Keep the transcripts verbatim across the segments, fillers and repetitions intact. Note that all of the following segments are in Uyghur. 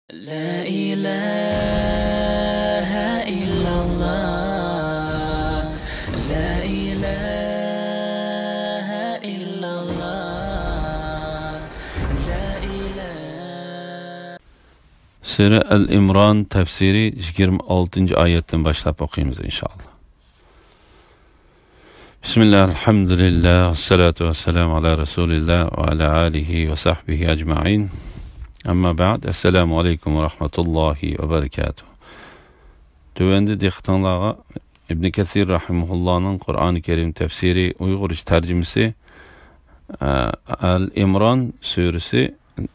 لا إله إلا الله. لا إله إلا الله. لا إله. سۈرە ئەل ئىمران تەپسىرى يىگىرمە ئالتىنچى ئايەتتىن باشلاپ ئوقۇيمىز، ئىنشائاللا. بىسمىللا، ئەلھەمدۇلىللا، ۋەسسالاتۇ ۋەسسالامۇ ئالا رەسۇلىللا ۋە ئالا ئالىھى ۋە سەھبىھى ئەجمەئىن. ئەمما بەئد، ئەسسالامۇ ئەلەيكۇم ۋە رەھمەتۇللاھى ۋە بەرىكاتۇھ. تۆۋەندە دىققىتىڭلارغا ئىبن كەسىر رەھىمەھۇللانىڭ قۇرئانى كەرىم تەپسىرى ئۇيغۇرچە تەرجىمىسى، ئە، ئەل ئىمران سۈرىسى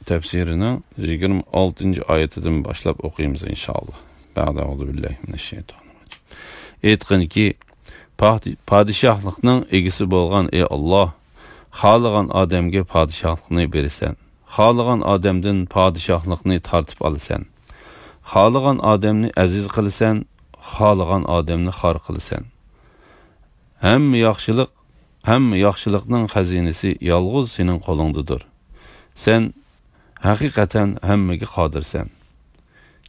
تەپسىرىنىڭ يىگىرمە ئالتىنچى ئايىتىدىن باشلاپ ئوقۇيمىز، ئىنشائاللا. بەئدە، ئەئۇزۇ بىللاھى مىنەششەيتانىر راجىم. ئېيتقىنكى، پادى-، پادىشاھلىقنىڭ ئىگىسى بولغان ئى ئاللا، خالىغان ئادەمگە پادىشاھلىقنى بېرىسەن، خالىغان ئادەمدىن پادىشاھلىقنى تارتىپ ئالىسەن، خالىغان ئادەمنى ئەزىز قىلىسەن، خالىغان ئادەمنى خار قىلىسەن. ھەممە ياخشىلىق، ھەممە ياخشىلىقنىڭ خەزىنىسى يالغۇز سېنىڭ قولۇڭدىدۇر. سەن ھەقىقەتەن ھەممىگە قادىرسەن.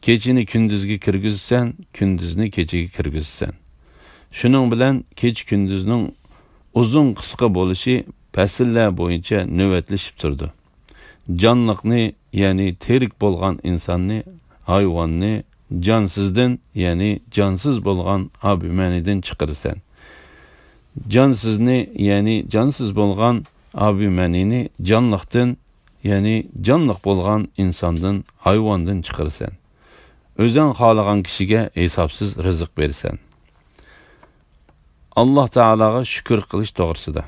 كېچىنى كۈندۈزگە كىرگۈزىسەن، كۈندۈزنى كېچىگە كىرگۈزىسەن. شۇنىڭ بىلەن كېچە-كۈندۈزنىڭ ئۇزۇن-قىسقا بولۇشى پەسىللەر بويىچە نۆۋەتلىشىپ تۇرىدۇ. جانلىقنى، يەنى تىرىك بولغان ئىنساننى، ھايۋاننى جانسىزدىن، يەنى جانسىز بولغان ئابىمەنىدىن چىقىرىسەن. جانسىزنى، يەنى جانسىز بولغان ئابىمەنىنى جانلىقتىن، يەنى جانلىق بولغان ئىنساندىن، ھايۋاندىن چىقىرىسەن. ئۆزۈڭ خالىغان كىشىگە ھېسابسىز رىزىق بېرىسەن. ئاللا تائالاغا شۈكۈر قىلىش توغرىسىدا.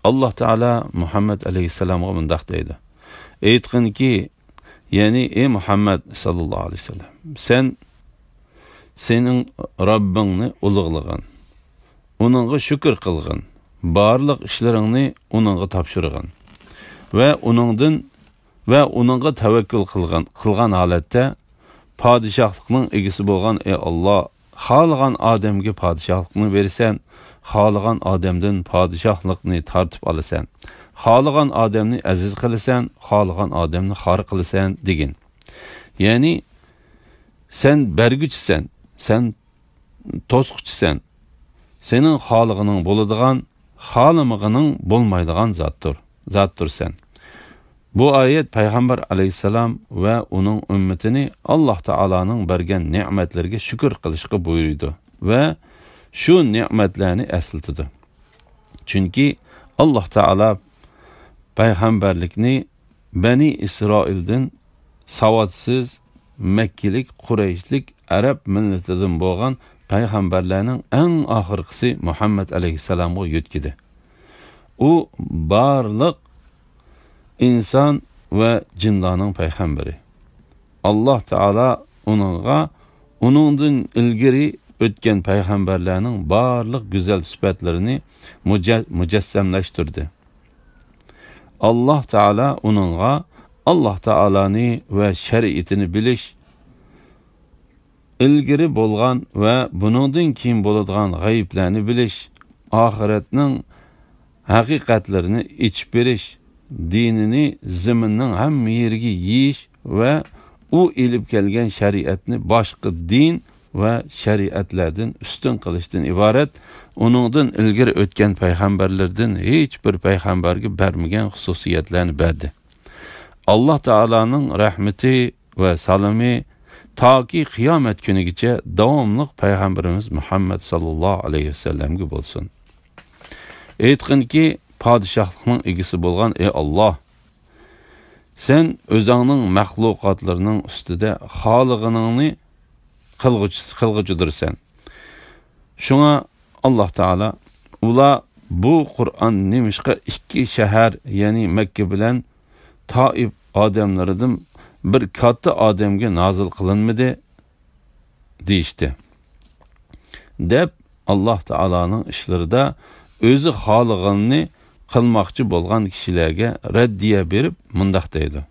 ئاللا تائالا مۇھەممەد ئەلەيھىسسالامغا مۇنداق دەيدۇ: ئېيتقىنكى، يەنى ئى مۇھەممەد ساللاللاھۇ ئەلەيھى ۋەسەللەم، سەن سېنىڭ رەببىڭنى ئۇلۇغلىغىن، ئۇنىڭغا شۈكۈر قىلغىن، بارلىق ئىشلىرىڭنى ئۇنىڭغا تاپشۇرغىن ۋە ئۇنىڭدىن ۋە ئۇنىڭغا تەۋەككۈل قىلغان، قىلغان ھالەتتە، پادىشاھلىقنىڭ ئىگىسى بولغان ئى ئاللا، خالىغان ئادەمگە پادىشاھلىقنى بېرىسەن، خالىغان ئادەمدىن پادىشاھلىقنى تارتىپ ئالىسەن، خالىغان ئادەمنى ئەزىز قىلىسەن، خالىغان ئادەمنى خار قىلىسەن، دېگىن. يەنى، سەن بەرگۈچىسەن، سەن توسقۇچىسەن. سېنىڭ خالىغىنىڭ بولىدىغان، خالىمىغىنىڭ بولمايدىغان زاتتۇر، زاتتۇرسەن. بۇ ئايەت پەيغەمبەر ئەلەيھىسسالام ۋە ئۇنىڭ ئۈممىتىنى ئاللا تائالانىڭ بەرگەن نېمەتلىرىگە شۈكۈر قىلىشقا بۇيرۇيدۇ ۋە شۇ نېمەتلەرنى ئەسلىتىدۇ. چۈنكى ئاللا تائالا پەيغەمبەرلىكنى بەنى ئىسرائىلدىن ساۋاتسىز، مەككىلىك، قۇرەيشلىك، ئەرەب مىللىتىدىن بولغان پەيغەمبەرلەرنىڭ ئەڭ ئاخىرقىسى مۇھەممەد ئەلەيھىسسالامغا يۆتكىدى. ئۇ بارلىق ئىنسان ۋە جىنلارنىڭ پەيغەمبىرى. ئاللا تائالا ئۇنىڭغا ئۇنىڭدىن ئىلگىرى ئۆتكەن پەيغەمبەرلەرنىڭ بارلىق گۈزەل سۈپەتلىرىنى مۇجە-، مۇجەسسەملەشتۈردى. ئاللا تائالا ئۇنىڭغا ئاللا تائالانى ۋە شەرىئىتىنى بىلىش، ئىلگىرى بولغان ۋە بۇنىڭدىن كېيىن بولىدىغان غەيىبلەرنى بىلىش، ئاخىرەتنىڭ ھەقىقەتلىرىنى ئېچىپ بېرىش، دىنىنى زېمىننىڭ ھەممە يېرىگە يېيىش ۋە ئۇ ئېلىپ كەلگەن شەرىئەتنى باشقا دىن ۋە شەرىئەتلەردىن ئۈستۈن قىلىشتىن ئىبارەت، ئۇنىڭدىن ئىلگىرى ئۆتكەن پەيغەمبەرلەردىن ھېچ بىر پەيغەمبەرگە بەرمىگەن خۇسۇسىيەتلەرنى بەردى. ئاللا تائالانىڭ رەھمىتى ۋە سالىمى تاكى قىيامەت كۈنىگىچە داۋاملىق پەيغەمبىرىمىز مۇھەممەد ساللاللاھۇ ئەلەيھى ۋەسەللەمگە بولسۇن. ئېيتقىنكى، پادىشاھلىقنىڭ ئىگىسى بولغان ئى ئاللا، سەن ئۆزۈڭنىڭ مەخلۇقاتلىرىنىڭ ئۈستىدە خالىغىنىڭنى قىلغۇچى-، قىلغۇچىدۇرسەن. شۇڭا ئاللا تائالا، ئۇلار بۇ قۇرئان نېمىشقا ئىككى شەھەر، يەنى مەككە بىلەن تائىپ ئادەملىرىدىن بىر كاتتا ئادەمگە نازىل قىلىنمىدى؟ دېيىشتى. دەپ، ئاللا تائالانىڭ ئىشلىرىدا ئۆزى خالىغىنىنى قىلماقچى بولغان كىشىلەرگە رەددىيە بېرىپ مۇنداق دەيدۇ: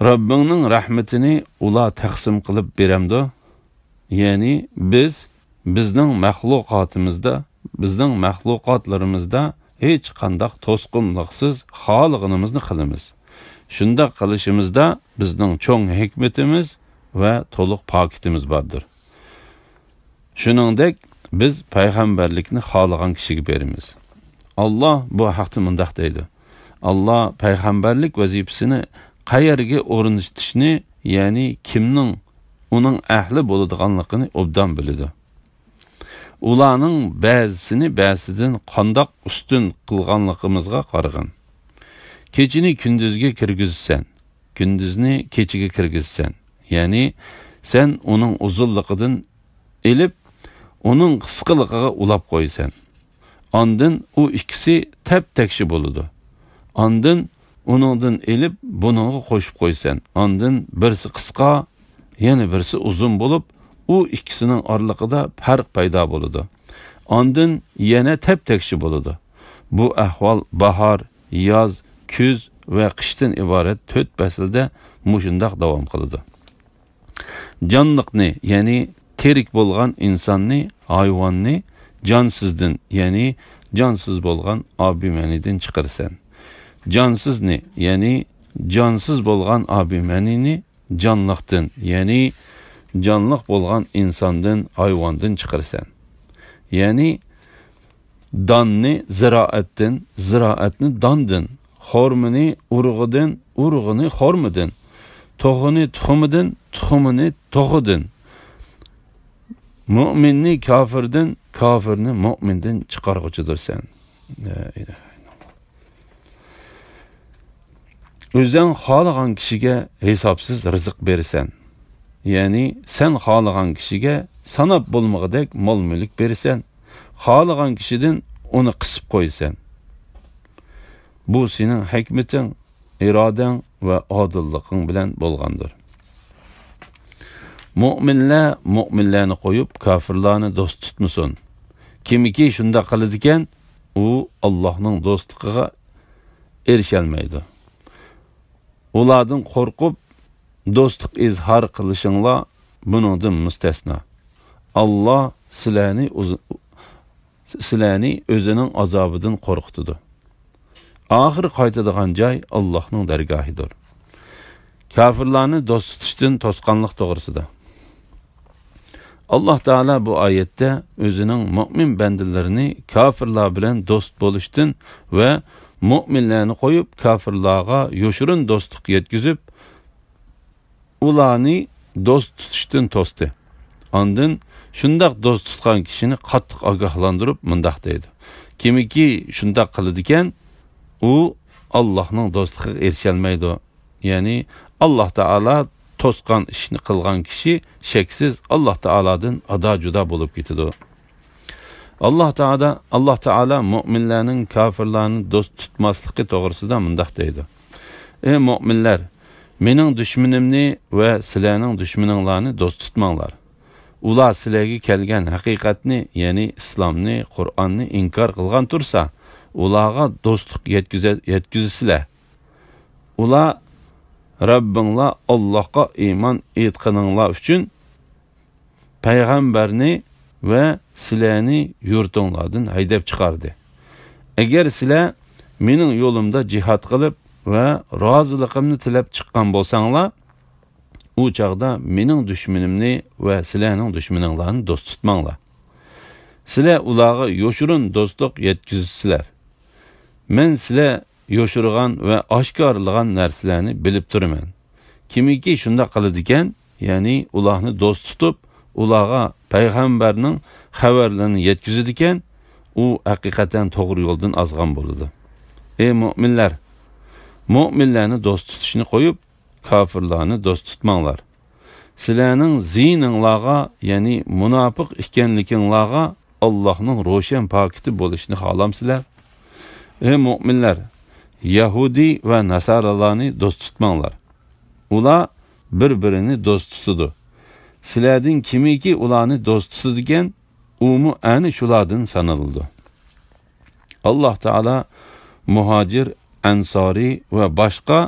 رەببىڭنىڭ رەھمىتىنى ئۇلار تەقسىم قىلىپ بېرەمدۇ؟ يەنى بىز بىزنىڭ مەخلۇقاتىمىزدا، بىزنىڭ مەخلۇقاتلىرىمىزدا ھېچقانداق توسقۇنلۇقسىز خالىغىنىمىزنى قىلىمىز. شۇنداق قىلىشىمىزدا بىزنىڭ چوڭ ھېكمىتىمىز ۋە تولۇق پاكىتىمىز باردۇر. شۇنىڭدەك بىز پەيغەمبەرلىكنى خالىغان كىشىگە بېرىمىز. ئاللا بۇ ھەقتە مۇنداق دەيدۇ: ئاللا پەيغەمبەرلىك ۋەزىپىسىنى قەيەرگە ئورنىتىشنى، يەنى كىمنىڭ ئۇنىڭ ئەھلى بولىدىغانلىقىنى ئوبدان بىلىدۇ. ئۇلارنىڭ بەزىسىنى بەزىسىدىن قانداق ئۈستۈن قىلغانلىقىمىزغا قارىغىن. كېچىنى كۈندۈزگە كىرگۈزىسەن، كۈندۈزنى كېچىگە كىرگۈزىسەن. يەنى سەن ئۇنىڭ ئۇزۇنلۇقىدىن ئېلىپ، ئۇنىڭ قىسقىلىقىغا ئۇلاپ قويىسەن. ئاندىن ئۇ ئىككىسى تەپ-تەكشى بولىدۇ. ئاندىن ئۇنىڭدىن ئېلىپ بۇنىڭغا قوشۇپ قويىسەن. ئاندىن بىرسى قىسقا، يەنە بىرسى ئۇزۇن بولۇپ، ئۇ ئىككىسىنىڭ ئارىلىقىدا پەرق پەيدا بولىدۇ. ئاندىن يەنە تەپ-تەكشى بولىدۇ. بۇ ئەھۋال باھار، ياز، كۈز ۋە قىشتىن ئىبارەت تۆت پەسىلدە مۇشۇنداق داۋام قىلىدۇ. جانلىقنى، يەنى تىرىك بولغان ئىنساننى، ھايۋاننى جانسىزدىن، يەنى جانسىز بولغان ئابىمەنىدىن چىقىرىسەن. جانسىزنى، يەنى جانسىز بولغان ئابىمەنىنى جانلىقتىن، يەنى جانلىق بولغان ئىنساندىن، ھايۋاندىن چىقىرىسەن. يەنى داننى زىرائەتتىن، زىرائەتنى داندىن، خورمىنى ئۇرۇغىدىن، ئۇرۇغىنى خورمىدىن، توخۇنى تۇخۇمىدىن، تۇخۇمىنى توخۇدىن، مۆمىننى كاپىردىن، كاپىرنى مۆمىندىن چىقارغۇچىدۇرسەن. لا ئىلاھە ئىللاللاھ. ئۆزۈڭ خالىغان كىشىگە ھېسابسىز رىزىق بېرىسەن. يەنى سەن خالىغان كىشىگە ساناپ بولمىغۇدەك مال-مۈلۈك بېرىسەن. خالىغان كىشىدىن ئۇنى قىسىپ قويىسەن. بۇ سېنىڭ ھېكمىتىڭ، ئىرادەڭ ۋە ئادىللىقىڭ بىلەن بولغاندۇر. مۆمىنلەر مۆمىنلەرنى قويۇپ، كاپىرلارنى دوست تۇتمىسۇن. كىمكى شۇنداق قىلىدىكەن، ئۇ ئاللاھنىڭ دوستلۇقىغا ئېرىشەلمەيدۇ. ئۇلاردىن قورقۇپ، دوستلۇق ئىزھار قىلىشىڭلار بۇنىڭدىن مۇستەسنا. ئاللا سىلەرنى ئۇز-، سىلەرنى ئۆزىنىڭ ئازابىدىن قورقۇتىدۇ. ئاخىرى قايتىدىغان جاي ئاللاھنىڭ دەرگاھىدۇر. كاپىرلارنى دوست تۇتۇشتىن توسقانلىق توغرىسىدا. ئاللاھ تائالا بۇ ئايەتتە ئۆزىنىڭ مۆمىن بەندىلىرىنى كاپىرلار بىلەن دوست بولۇشتىن ۋە مۆمىنلەرنى قويۇپ، كاپىرلارغا يوشۇرۇن دوستلۇق يەتكۈزۈپ، ئۇلارنى دوست تۇتۇشتىن توستى. ئاندىن شۇنداق دوست تۇتقان كىشىنى قاتتىق ئاگاھلاندۇرۇپ مۇنداق دەيدۇ: كىمكى شۇنداق قىلىدىكەن، ئۇ ئاللاھنىڭ دوستلۇقىغا ئېرىشەلمەيدۇ. يەنى ئاللاھ تائالا توسقان ئىشنى قىلغان كىشى شەكسىز ئاللاھ تائالادىن ئادا-جۇدا بولۇپ كېتىدۇ. ئاللاھ تائالا، ئاللاھ تائالا مۆمىنلەرنىڭ كاپىرلارنى دوست تۇتماسلىقى توغرىسىدا مۇنداق دەيدۇ: ئەي مۆمىنلەر، مېنىڭ دۈشمىنىمنى ۋە سىلەرنىڭ دۈشمىنىڭلارنى دوست تۇتماڭلار. ئۇلار سىلەرگە كەلگەن ھەقىقەتنى، يەنى ئىسلامنى، قۇرئاننى ئىنكار قىلغان تۇرسا، ئۇلارغا دوستلۇق يەتكۈزە-، يەتكۈزىسىلەر. ئۇلار رەببىڭلار ئاللاھقا ئىمان ئېيتقىنىڭلار ئۈچۈن پەيغەمبەرنى ۋە سىلەرنى يۇرتۇڭلاردىن ھەيدەپ چىقاردى. ئەگەر سىلەر مېنىڭ يولۇمدا جىھاد قىلىپ ۋە رازىلىقىمنى تىلەپ چىققان بولساڭلار، ئۇ چاغدا مېنىڭ دۈشمىنىمنى ۋە سىلەرنىڭ دۈشمىنىڭلارنى دوست تۇتماڭلار. سىلەر ئۇلارغا يوشۇرۇن دوستلۇق يەتكۈزىسىلەر. مەن سىلەر يوشۇرغان ۋە ئاشكارىلىغان نەرسىلەرنى بىلىپ تۇرىمەن. كىمكى شۇنداق قىلىدىكەن، يەنى ئۇلارنى دوست تۇتۇپ، ئۇلارغا پەيغەمبەرنىڭ خەۋەرلىرىنى يەتكۈزىدىكەن، ئۇ ھەقىقەتەن توغرا يولدىن ئازغان بولىدۇ. ئەي مۆمىنلەر! مۆمىنلەرنى دوست تۇتۇشنى قويۇپ، كاپىرلارنى دوست تۇتماڭلار. سىلەرنىڭ زىيىنىڭلارغا، يەنى مۇناپىق ئىكەنلىكىڭلارغا ئاللاھنىڭ روشەن پاكىتى بولۇشىنى خالامسىلەر؟ ئەي مۆمىنلەر! يەھۇدىي ۋە ناسارالارنى دوست تۇتماڭلار. ئۇلار بىر-بىرىنى دوست تۇتىدۇ. سىلەردىن كىمكى ئۇلارنى دوست تۇتىدىكەن، ئۇمۇ ئەنە شۇلاردىن سانىلىدۇ. ئاللاھ تائالا مۇھاجىر، ئەنسارىي ۋە باشقا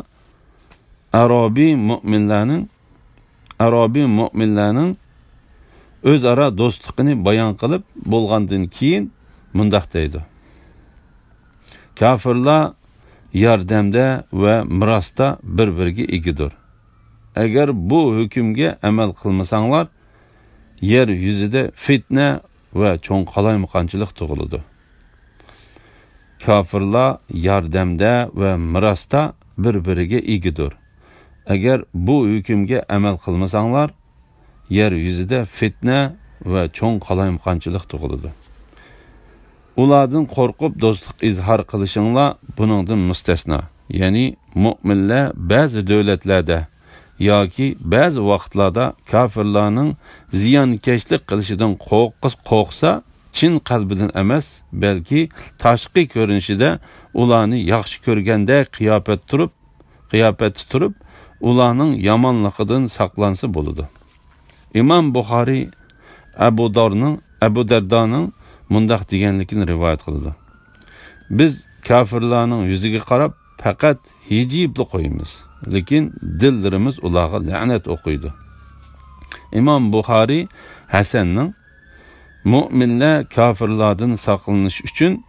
ئەرابىي مۆمىنلەرنىڭ، ئەرابىي مۆمىنلەرنىڭ ئۆزئارا دوستلۇقىنى بايان قىلىپ بولغاندىن كېيىن مۇنداق دەيدۇ: كاپىرلار ياردەمدە ۋە مىراستا بىر-بىرىگە ئىگىدۇر. ئەگەر بۇ ھۆكۈمگە ئەمەل قىلمىساڭلار، يەر يۈزىدە فىتنە ۋە چوڭ قالايمىقانچىلىق تۇغۇلىدۇ. كاپىرلار ياردەمدە ۋە مىراستا بىر-بىرىگە ئىگىدۇر. ئەگەر بۇ ھۆكۈمگە ئەمەل قىلمىساڭلار، يەر يۈزىدە فىتنە ۋە چوڭ قالايمىقانچىلىق تۇغۇلىدۇ. ئۇلاردىن قورقۇپ دوستلۇق ئىزھار قىلىشىڭلار بۇنىڭدىن مۇستەسنا. يەنى مۆمىنلەر بەزى دۆلەتلەردە ياكى بەزى ۋاقىتلاردا كاپىرلارنىڭ زىيانكەشلىك قىلىشىدىن قورق-، قورقسا، چىن قەلبىدىن ئەمەس، بەلكى تاشقى كۆرۈنۈشىدە ئۇلارنى ياخشى كۆرگەندەك قىياپەت تۇرۇپ، قىياپەتتە تۇرۇپ، ئۇلارنىڭ يامانلىقىدىن ساقلانسا بولىدۇ. ئىمام بۇخارىي ئەبۇ دارنىڭ، ئەبۇ دەردانىڭ مۇنداق دېگەنلىكىنى رىۋايەت قىلىدۇ: «بىز كاپىرلارنىڭ يۈزىگە قاراپ پەقەت ھىجىيىپلا قويىمىز، لېكىن دىللىرىمىز ئۇلارغا لەنەت ئوقۇيدۇ.» ئىمام بۇخارىي ھەسەننىڭ «مۆمىنلەر كاپىرلاردىن ساقلىنىش ئۈچۈن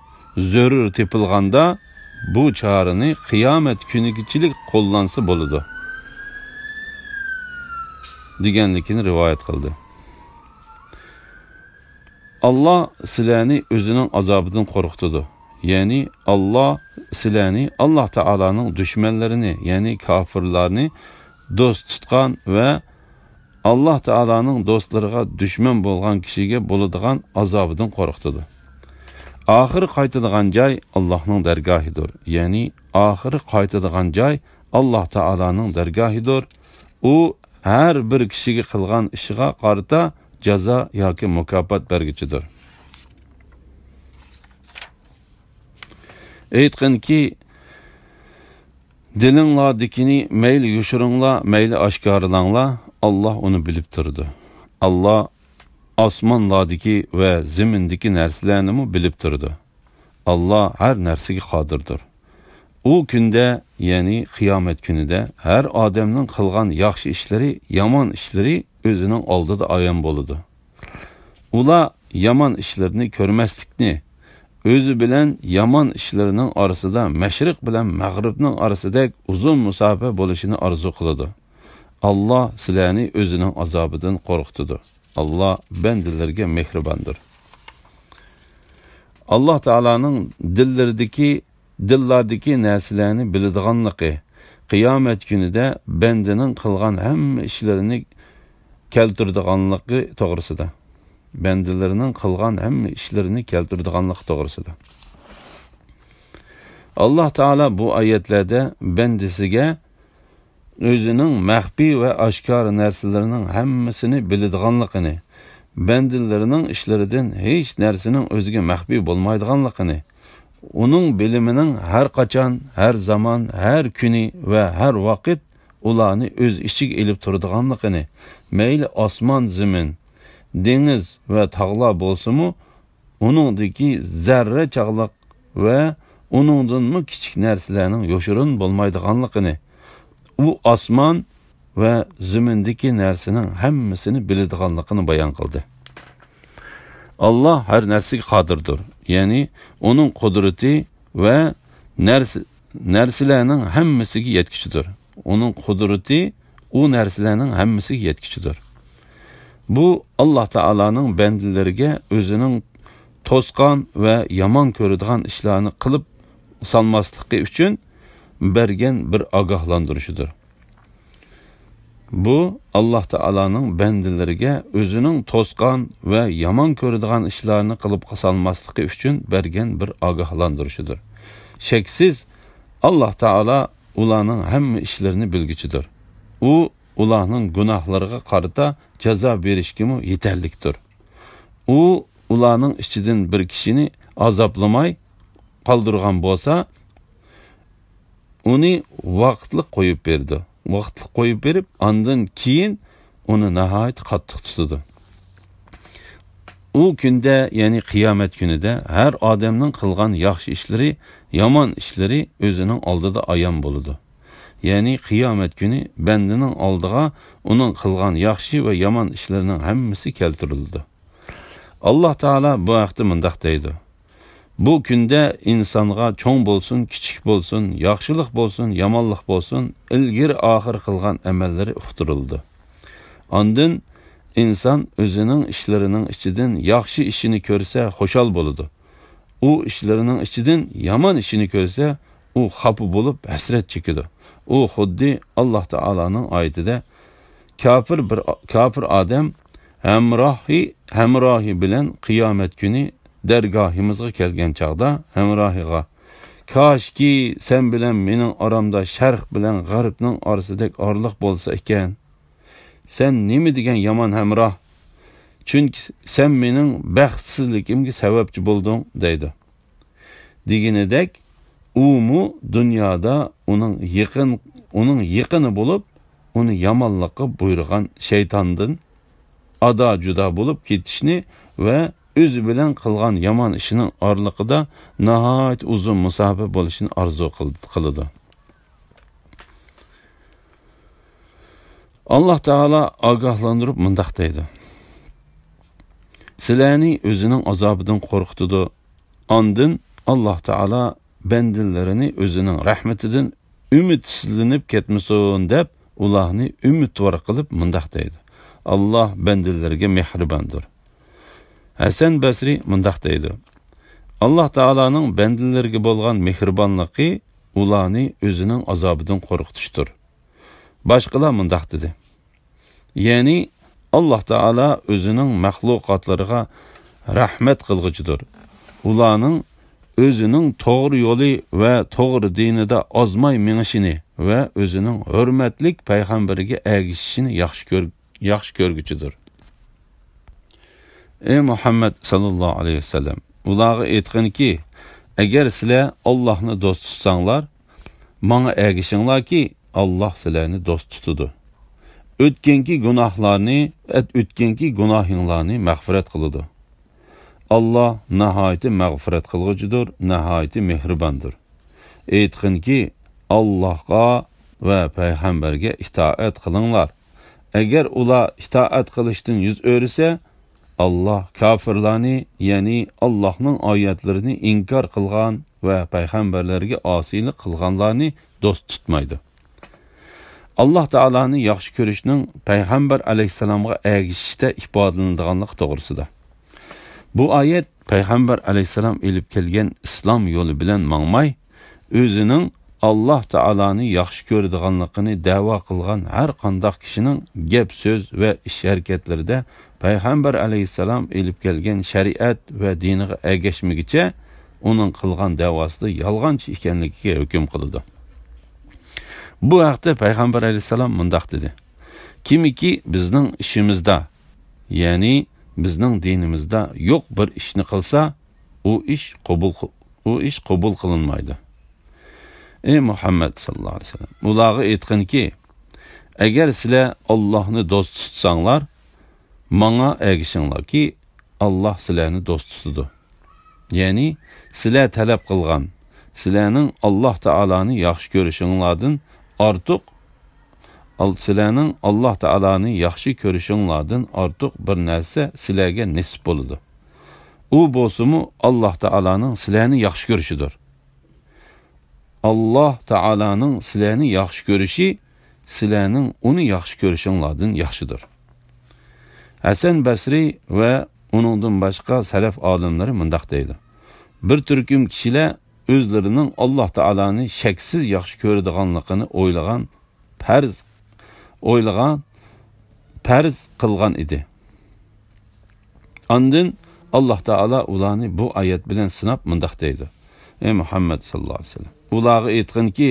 زۆرۈر تېپىلغاندا، بۇ چارىنى قىيامەت كۈنىگىچىلىك قوللانسا بولىدۇ» دېگەنلىكىنى رىۋايەت قىلدى. ئاللا سىلەرنى ئۆزىنىڭ ئازابىدىن قورقۇتىدۇ. يەنى ئاللا سىلەرنى ئاللا تائالانىڭ دۈشمەنلىرىنى، يەنى كاپىرلارنى دوست تۇتقان ۋە ئاللا تائالانىڭ دوستلىرىغا دۈشمەن بولغان كىشىگە بولىدىغان ئازابىدىن قورقۇتىدۇ. ئاخىرى قايتىدىغان جاي ئاللانىڭ دەرگاھىدۇر. يەنى ئاخىرى قايتىدىغان جاي ئاللا تائالانىڭ دەرگاھىدۇر. ئۇ ھەر بىر كىشىگە قىلغان ئىشىغا قارىتا جازا ياكى مۇكاپات بەرگۈچىدۇر. ئېيتقىنكى، دىلىڭلاردىكىنى مەيلى يوشۇرۇڭلار، مەيلى ئاشكارىلاڭلار، ئاللا ئۇنى بىلىپ تۇرىدۇ. ئاللا ئاسمانلاردىكى ۋە زېمىندىكى نەرسىلەرنىمۇ بىلىپ تۇرىدۇ. ئاللا ھەر نەرسىگە قادىردۇر. ئۇ كۈندە، يەنى قىيامەت كۈنىدە ھەر ئادەمنىڭ قىلغان ياخشى ئىشلىرى، يامان ئىشلىرى ئۆزىنىڭ ئالدىدا ئايان بولىدۇ. ئۇلار يامان ئىشلىرىنى كۆرمەسلىكنى، ئۆزى بىلەن يامان ئىشلىرىنىڭ ئارىسىدا مەشرىق بىلەن مەغرىبنىڭ ئارىسىدەك ئۇزۇن مۇساپە بولۇشىنى ئارزۇ قىلىدۇ. ئاللا سىلەرنى ئۆزىنىڭ ئازابىدىن قورقۇتىدۇ. ئاللا بەندىلىرىگە مېھرىباندۇر. ئاللا تائالانىڭ دىللىرىدىكى، دىللاردىكى نەرسىلەرنى بىلىدىغانلىقى، قىيامەت كۈنىدە بەندىنىڭ قىلغان ھەممە ئىشلىرىنى كەلتۈرىدىغانلىقى توغرىسىدا. بەندىلىرىنىڭ قىلغان ھەممە ئىشلىرىنى كەلتۈرىدىغانلىقى توغرىسىدا. ئاللا تائالا بۇ ئايەتلەردە بەندىسىگە ئۆزىنىڭ مەخپىي ۋە ئاشكارا نەرسىلىرىنىڭ ھەممىسىنى بىلىدىغانلىقىنى، بەندىلىرىنىڭ ئىشلىرىدىن ھېچ نەرسىنىڭ ئۆزىگە مەخپىي بولمايدىغانلىقىنى، ئۇنىڭ بىلىمىنىڭ ھەر قاچان، ھەر زامان، ھەر كۈنى ۋە ھەر ۋاقىت ئۇلارنى ئۆز ئىچىگە ئېلىپ تۇرىدىغانلىقىنى، مەيلى ئاسمان، زېمىن، دېڭىز ۋە تاغلار بولسىمۇ، ئۇنىڭدىكى زەررە چاغلىق ۋە ئۇنىڭدىنمۇ كىچىك نەرسىلەرنىڭ يوشۇرۇن بولمايدىغانلىقىنى، ئۇ ئاسمان ۋە زېمىندىكى نەرسىنىڭ ھەممىسىنى بىلىدىغانلىقىنى بايان قىلدى. ئاللا ھەر نەرسىگە قادىردۇر، يەنى ئۇنىڭ قۇدرىتى ۋە نەرس-، نەرسىلەرنىڭ ھەممىسىگە يەتكۈچىدۇر. ئۇنىڭ قۇدرىتى ئۇ نەرسىلەرنىڭ ھەممىسىگە يەتكۈچىدۇر. بۇ ئاللا تائالانىڭ بەندىلىرىگە ئۆزىنىڭ توسقان ۋە يامان كۆرىدىغان ئىشلارنى قىلىپ سالماسلىقى ئۈچۈن بەرگەن بىر ئاگاھلاندۇرۇشىدۇر. بۇ ئاللا تائالانىڭ بەندىلىرىگە ئۆزىنىڭ توسقان ۋە يامان كۆرىدىغان ئىشلارنى قىلىپ سالماسلىقى ئۈچۈن بەرگەن بىر ئاگاھلاندۇرۇشىدۇر. شەكسىز، ئاللا تائالا ئۇلارنىڭ ھەممە ئىشلىرىنى بىلگۈچىدۇر. ئۇ ئۇلارنىڭ گۇناھلىرىغا قارىتا جازا بېرىشكىمۇ يېتەرلىكتۇر. ئۇ ئۇلارنىڭ ئىچىدىن بىر كىشىنى ئازابلىماي قالدۇرغان بولسا، ئۇنى ۋاقىتلىق قويۇپ بېرىدۇ. ۋاقىتلىق قويۇپ بېرىپ، ئاندىن كېيىن ئۇنى ناھايىتى قاتتىق تۇتىدۇ. ئۇ كۈندە، يەنى قىيامەت كۈنىدە ھەر ئادەمنىڭ قىلغان ياخشى ئىشلىرى، يامان ئىشلىرى ئۆزىنىڭ ئالدىدا ئايان بولىدۇ. يەنى قىيامەت كۈنى بەندىنىڭ ئالدىغا ئۇنىڭ قىلغان ياخشى ۋە يامان ئىشلىرىنىڭ ھەممىسى كەلتۈرۈلىدۇ. ئاللا تائالا بۇ ھەقتە مۇنداق دەيدۇ: بۇ كۈندە ئىنسانغا چوڭ بولسۇن، كىچىك بولسۇن، ياخشىلىق بولسۇن، يامانلىق بولسۇن، ئىلگىرى-ئاخىر قىلغان ئەمەللىرى ئۇقتۇرۇلىدۇ. ئاندىن ئىنسان ئۆزىنىڭ ئىشلىرىنىڭ ئىچىدىن ياخشى ئىشىنى كۆرسە، خۇشال بولىدۇ. ئۇ ئىشلىرىنىڭ ئىچىدىن يامان ئىشىنى كۆرسە، ئۇ خاپا بولۇپ، ھەسرەت چېكىدۇ. ئۇ خۇددى ئاللاھ تائالانىڭ ئايىتىدە، كاپىر بىر، كاپىر ئادەم ھەمراھى، ھەمراھى بىلەن قىيامەت كۈنى دەرگاھىمىزغا كەلگەن چاغدا ھەمراھىغا، كاشكى سەن بىلەن مېنىڭ ئارامدا شەرق بىلەن غەربنىڭ ئارىسىدەك ئارىلىق بولسا ئىكەن. سەن نېمە دېگەن يامان ھەمراھ! چۈنكى سەن مېنىڭ بەختسىزلىكىمگە سەۋەبچى بولدۇڭ، دەيدۇ. دېگىنىدەك، ئۇمۇ دۇنيادا ئۇنىڭ يېقىن، ئۇنىڭ يېقىنى بولۇپ، ئۇنى يامانلىققا بۇيرۇغان شەيتاندىن ئادا-جۇدا بولۇپ كېتىشنى ۋە ئۆزى بىلەن قىلغان يامان ئىشىنىڭ ئارىلىقىدا ناھايىتى ئۇزۇن مۇساپە بولۇشىنى ئارزۇ قىل-، قىلىدۇ. ئاللاھ تائالا ئاگاھلاندۇرۇپ مۇنداق دەيدۇ، سىلەرنى ئۆزىنىڭ ئازابىدىن قورقۇتىدۇ. ئاندىن ئاللاھ تائالا بەندىلىرىنى ئۆزىنىڭ رەھمىتىدىن ئۈمىدسىزلىنىپ كەتمىسۇن دەپ، ئۇلارنى ئۈمىدۋار قىلىپ مۇنداق دەيدۇ، ئاللاھ بەندىلىرىگە مېھرىباندۇر. ھەسەن بەسرى مۇنداق دەيدۇ، ئاللاھ تائالانىڭ بەندىلىرىگە بولغان مېھرىبانلىقى ئۇلارنى ئۆزىنىڭ ئازابىدىن قورقۇتۇشتۇر. باشقىلار مۇنداق دېدى، يەنى ئاللاھ تائالا ئۆزىنىڭ مەخلۇقاتلىرىغا رەھمەت قىلغۇچىدۇر. ئۇلارنىڭ ئۆزىنىڭ توغرا يولى ۋە توغرا دىنىدا ئازماي مېڭىشىنى ۋە ئۆزىنىڭ ھۆرمەتلىك پەيغەمبىرىگە ئەگىشىشىنى ياخشى كۆر-، ياخشى كۆرگۈچىدۇر. ئەي مۇھەممەد ساللاللاھۇ ئەلەيھى ۋەسەللەم، ئۇلارغا ئېيتقىنكى، ئەگەر سىلەر ئاللاھنى دوست تۇتساڭلار، ماڭا ئەگىشىڭلاركى، ئاللاھ سىلەرنى دوست تۇتىدۇ. ئۆتكەنكى گۇناھلارنى، ئەت-، ئۆتكەنكى گۇناھىڭلارنى مەغپىرەت قىلىدۇ. ئاللاھ ناھايىتى مەغپىرەت قىلغۇچىدۇر، ناھايىتى مېھرىباندۇر. ئېيتقىنكى، ئاللاھقا ۋە پەيغەمبەرگە ئىتائەت قىلىڭلار. ئەگەر ئۇلار ئىتائەت قىلىشتىن يۈز ئۆرۈسە، ئاللاھ كاپىرلارنى، يەنى ئاللاھنىڭ ئايەتلىرىنى ئىنكار قىلغان ۋە پەيغەمبەرلەرگە ئاسىيلىق قىلغانلارنى دوست تۇتمايدۇ. ئاللاھ تائالانى ياخشى كۆرۈشنىڭ پەيغەمبەر ئەلەيھىسسالامغا ئەگىشىشتە ئىپادىلىنىدىغانلىقى توغرىسىدا. بۇ ئايەت پەيغەمبەر ئەلەيھىسسالام ئېلىپ كەلگەن ئىسلام يولى بىلەن ماڭماي، ئۆزىنىڭ ئاللاھ تائالانى ياخشى كۆرىدىغانلىقىنى دەۋا قىلغان ھەر قانداق كىشىنىڭ گەپ-سۆز ۋە ئىش-ھەرىكەتلىرىدە پەيغەمبەر ئەلەيھىسسالام ئېلىپ كەلگەن شەرىئەت ۋە دىنىغا ئەگەشمىگۈچە ئۇنىڭ قىلغان دەۋاسىدا يالغانچى ئىكەنلىكىگە ھۆكۈم قىلىدۇ. بۇ ھەقتە پەيغەمبەر ئەلەيھىسسالام مۇنداق دېدى، كىمكى بىزنىڭ ئىشىمىزدا، يەنى بىزنىڭ دىنىمىزدا يوق بىر ئىشنى قىلسا، ئۇ ئىش قوبۇل، ئۇ ئىش قوبۇل قىلىنمايدۇ. ئەي مۇھەممەد ساللاللاھۇ ئەلەيھى ۋەسەللەم، ئۇلارغا ئېيتقىنكى، ئەگەر سىلەر ئاللاھنى دوست تۇتساڭلار، ماڭا ئەگىشىڭلاركى، ئاللاھ سىلەرنى دوست تۇتىدۇ. يەنى سىلەر تەلەپ قىلغان، سىلەرنىڭ ئاللاھ تائالانى ياخشى كۆرۈشۈڭلاردىن ئارتۇق، ئال-، سىلەرنىڭ ئاللاھ تائالانى ياخشى كۆرۈشۈڭلاردىن ئارتۇق بىر نەرسە سىلەرگە نېسىپ بولىدۇ. ئۇ بولسىمۇ ئاللاھ تائالانىڭ سىلەرنى ياخشى كۆرۈشىدۇر. ئاللاھ تائالانىڭ سىلەرنى ياخشى كۆرۈشى سىلەرنىڭ ئۇنى ياخشى كۆرۈشۈڭلاردىن ياخشىدۇر. ھەسەن بەسرى ۋە ئۇنىڭدىن باشقا سەلەف ئالىملىرى مۇنداق دەيدۇ، بىر تۈركۈم كىشىلەر ئۆزلىرىنىڭ ئاللاھ تائالانى شەكسىز ياخشى كۆرىدىغانلىقىنى ئويلىغان پەرز، ئويلىغان پەرز قىلغان ئىدى. ئاندىن ئاللاھ تائالا ئۇلارنى بۇ ئايەت بىلەن سىناپ مۇنداق دەيدۇ، ئەي مۇھەممەد ساللاللاھۇ ئەلەيھى ۋەسەللەم، ئۇلارغا ئېيتقىنكى،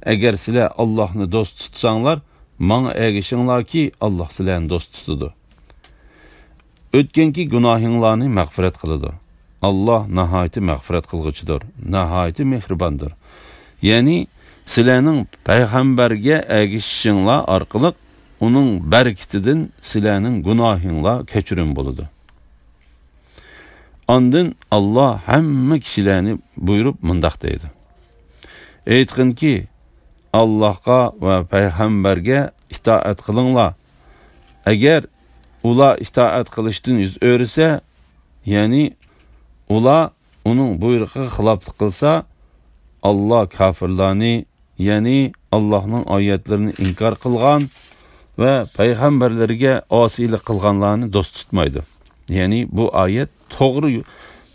ئەگەر سىلەر ئاللاھنى دوست تۇتساڭلار، ماڭا ئەگىشىڭلاركى، ئاللاھ سىلەرنى دوست تۇتىدۇ. ئۆتكەنكى گۇناھىڭلارنى مەغپىرەت قىلىدۇ. ئاللاھ ناھايىتى مەغپىرەت قىلغۇچىدۇر، ناھايىتى مېھرىباندۇر. يەنى سىلەرنىڭ پەيغەمبەرگە ئەگىشىشىڭلار ئارقىلىق ئۇنىڭ بەرىكىتىدىن سىلەرنىڭ گۇناھىڭلار كەچۈرۈم بولىدۇ. ئاندىن ئاللاھ ھەممە كىشىلەرنى بۇيرۇپ مۇنداق دەيدۇ، ئېيتقىنكى، ئاللاھقا ۋە پەيغەمبەرگە ئىتائەت قىلىڭلار. ئەگەر ئۇلار ئىتائەت قىلىشتىن يۈز ئۆرۈسە، يەنى ئۇلار ئۇنىڭ بۇيرۇقىغا خىلاپلىق قىلسا، ئاللا كاپىرلارنى، يەنى ئاللانىڭ ئايەتلىرىنى ئىنكار قىلغان ۋە پەيغەمبەرلىرىگە ئاسىيلىق قىلغانلارنى دوست تۇتمايدۇ. يەنى بۇ ئايەت توغرا،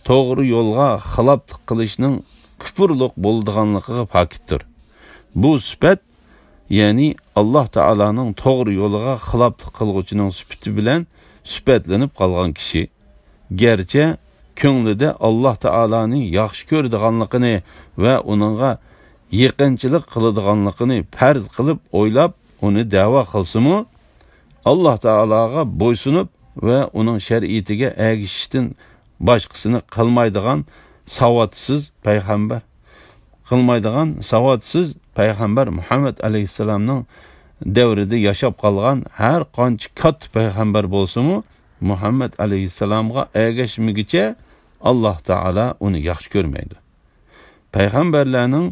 توغرا يولغا خىلاپلىق قىلىشنىڭ كۇپۇرلۇق بولىدىغانلىقىغا پاكىتتۇر. بۇ سۈپەت، يەنى ئاللا تائالانىڭ توغرا يولىغا خىلاپلىق قىلغۇچىنىڭ سۈپىتى بىلەن سۈپەتلىنىپ قالغان كىشى، گەرچە كۆڭلىدە ئاللا تائالانى ياخشى كۆرىدىغانلىقىنى ۋە ئۇنىڭغا يېقىنچىلىق قىلىدىغانلىقىنى پەرز قىلىپ ئويلاپ، ئۇنى دەۋا قىلسىمۇ، ئاللا تائالاغا بويسۇنۇپ ۋە ئۇنىڭ شەرىئىتىگە ئەگىشىشتىن باشقىسىنى قىلمايدىغان ساۋاتسىز پەيغەمبەر، قىلمايدىغان ساۋاتسىز پەيغەمبەر مۇھەممەد ئەلەيھىسسالامنىڭ دەۋرىدە ياشاپ قالغان ھەر قانچە كاتتا پەيغەمبەر بولسىمۇ، مۇھەممەد ئەلەيھىسسالامغا ئەگەشمىگۈچە ئاللا تائالا ئۇنى ياخشى كۆرمەيدۇ. پەيغەمبەرلەرنىڭ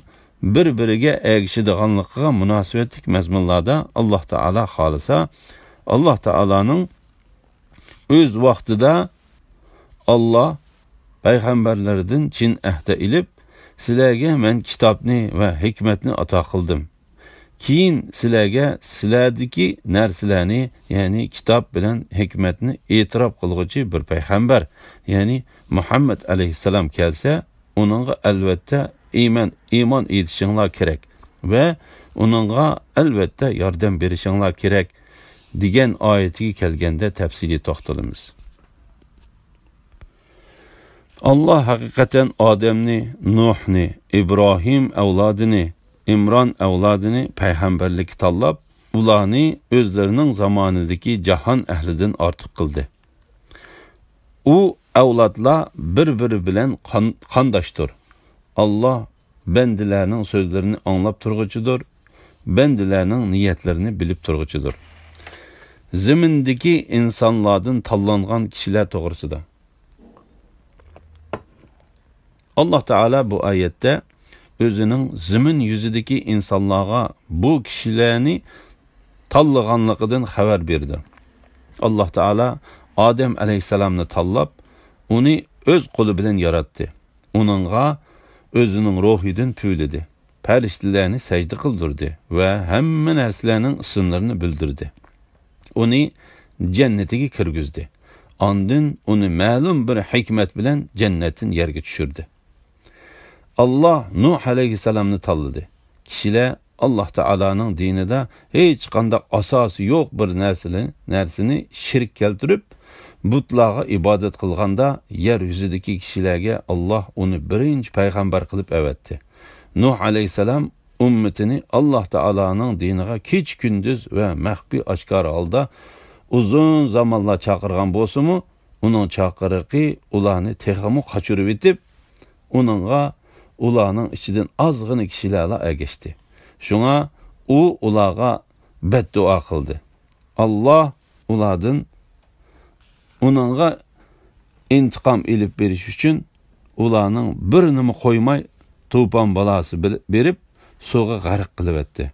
بىر-بىرىگە ئەگىشىدىغانلىقىغا مۇناسىۋەتلىك مەزمۇنلاردا ئاللا تائالا خالىسا، ئاللا تائالانىڭ ئۆز ۋاقتىدا ئاللا پەيغەمبەرلىرىدىن چىن ئەھدە ئېلىپ، سىلەرگە مەن كىتابنى ۋە ھېكمەتنى ئاتا قىلدىم. كېيىن سىلەرگە سىلەردىكى نەرسىلەرنى، يەنى كىتاب بىلەن ھېكمەتنى ئېتىراپ قىلغۇچى بىر پەيغەمبەر، يەنى مۇھەممەد ئەلەيھىسسالام كەلسە، ئۇنىڭغا ئەلۋەتتە ئىمان، ئىمان ئېيتىشىڭلار كېرەك ۋە ئۇنىڭغا ئەلۋەتتە ياردەم بېرىشىڭلار كېرەك، دېگەن ئايىتىگە كەلگەندە تەپسىلىي توختىلىمىز. ئاللا ھەقىقەتەن ئادەمنى، نۇھنى، ئىبراھىم ئەۋلادىنى، ئىمران ئەۋلادىنى پەيغەمبەرلىككە تاللاپ، ئۇلارنى ئۆزلىرىنىڭ زامانىدىكى جاھان ئەھلىدىن ئارتۇق قىلدى. ئۇ ئەۋلادلار بىر-بىرى بىلەن قان-، قانداشتۇر. ئاللا بەندىلەرنىڭ سۆزلىرىنى ئاڭلاپ تۇرغۇچىدۇر، بەندىلەرنىڭ نىيەتلىرىنى بىلىپ تۇرغۇچىدۇر. زېمىندىكى ئىنسانلاردىن تاللانغان كىشىلەر توغرىسىدا. ئاللا تائالا بۇ ئايەتتە ئۆزىنىڭ زېمىن يۈزىدىكى ئىنسانلارغا بۇ كىشىلەرنى تاللىغانلىقىدىن خەۋەر بېرىدۇ. ئاللا تائالا ئادەم ئەلەيھىسسالامنى تاللاپ، ئۇنى ئۆز قولى بىلەن ياراتتى. ئۇنىڭغا ئۆزىنىڭ روھىدىن پۈۋلىدى. پەرىشتىلەرنى سەجدە قىلدۇردى ۋە ھەممە نەرسىلەرنىڭ ئىسىملىرىنى بىلدۈردى. ئۇنى جەننىتىگە كىرگۈزدى. ئاندىن ئۇنى مەلۇم بىر ھېكمەت بىلەن جەننەتتىن يەرگە چۈشۈردى. ئاللا نۇھ ئەلەيھىسسالامنى تاللىدى. كىشىلەر ئاللا تائالانىڭ دىنىدا ھېچقانداق ئاساسى يوق بىر نەرسىنى، نەرسىنى شېرىك كەلتۈرۈپ، بۇتلارغا ئىبادەت قىلغاندا، يەر يۈزىدىكى كىشىلەرگە ئاللا ئۇنى بىرىنچى پەيغەمبەر قىلىپ ئەۋەتتى. نۇھ ئەلەيھىسسالام ئۈممىتىنى ئاللا تائالانىڭ دىنىغا كېچە-كۈندۈز ۋە مەخپىي-ئاشكارا ھالدا ئۇزۇن زامانلار چاقىرغان بولسىمۇ، ئۇنىڭ چاقىرىقى ئۇلارنى تېخىمۇ قاچۇرۇۋېتىپ، ئۇنىڭغا ئۇلارنىڭ ئىچىدىن ئازغىنە كىشىلەرلا ئەگەشتى. شۇڭا ئۇ ئۇلارغا بەددۇئا قىلدى. ئاللا ئۇلاردىن ئۇنىڭغا ئىنتىقام ئېلىپ بېرىش ئۈچۈن ئۇلارنىڭ بىرىنىمۇ قويماي توپان بالاسى بىل-، بېرىپ سۇغا غەرق قىلىۋەتتى.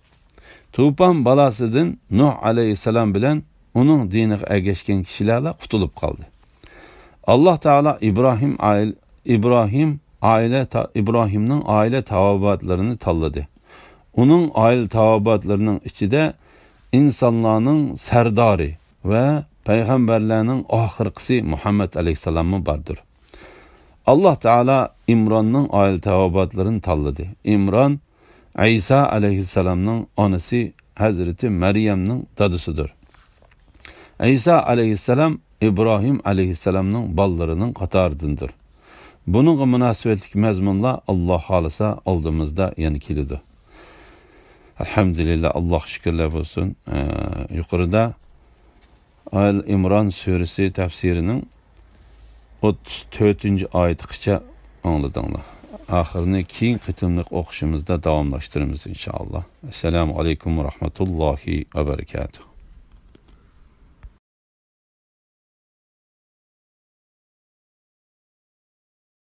توپان بالاسىدىن نۇھ ئەلەيھىسسالام بىلەن ئۇنىڭ دىنىغا ئەگەشكەن كىشىلەرلا قۇتۇلۇپ قالدى. ئاللا تائالا ئىبراھىم ئائىل-، ئىبراھىم ئائىلە تا-، ئىبراھىمنىڭ ئائىلە تاۋابىئاتلىرىنى تاللىدى. ئۇنىڭ ئائىلە تاۋابىئاتلىرىنىڭ ئىچىدە ئىنسانلارنىڭ سەردارى ۋە پەيغەمبەرلەرنىڭ ئاخىرقىسى مۇھەممەد ئەلەيھىسسالاممۇ باردۇر. ئاللا تائالا ئىمراننىڭ ئائىلە تاۋابىئاتلىرىنى تاللىدى. ئىمران ئەيسا ئەلەيھىسسالامنىڭ ئانىسى ھەزرىتى مەريەمنىڭ دادىسىدۇر. ئەيسا ئەلەيھىسسالام ئىبراھىم ئەلەيھىسسالامنىڭ بالىلىرىنىڭ قاتارىدىندۇر. بۇنىڭغا مۇناسىۋەتلىك مەزمۇنلار، ئاللا خالىسا، ئالدىمىزدا يەنە كېلىدۇ. ئەلھەمدۇلىللا، ئاللاغا شۈكۈرلەر بولسۇن. ئە، يۇقىرىدا ئال ئىمران سۈرىسى تەپسىرىنىڭ ئوتتۇز تۆتىنچى ئايىتىغىچە ئاڭلىدىڭلار. ئاخىرىنى كېيىنكى قېتىملىق ئوقۇشىمىزدا داۋاملاشتۇرىمىز، ئىنشائاللا. ئەسسالامۇ ئەلەيكۇم ۋە رەھمەتۇللاھى ۋە بەرىكاتۇھ.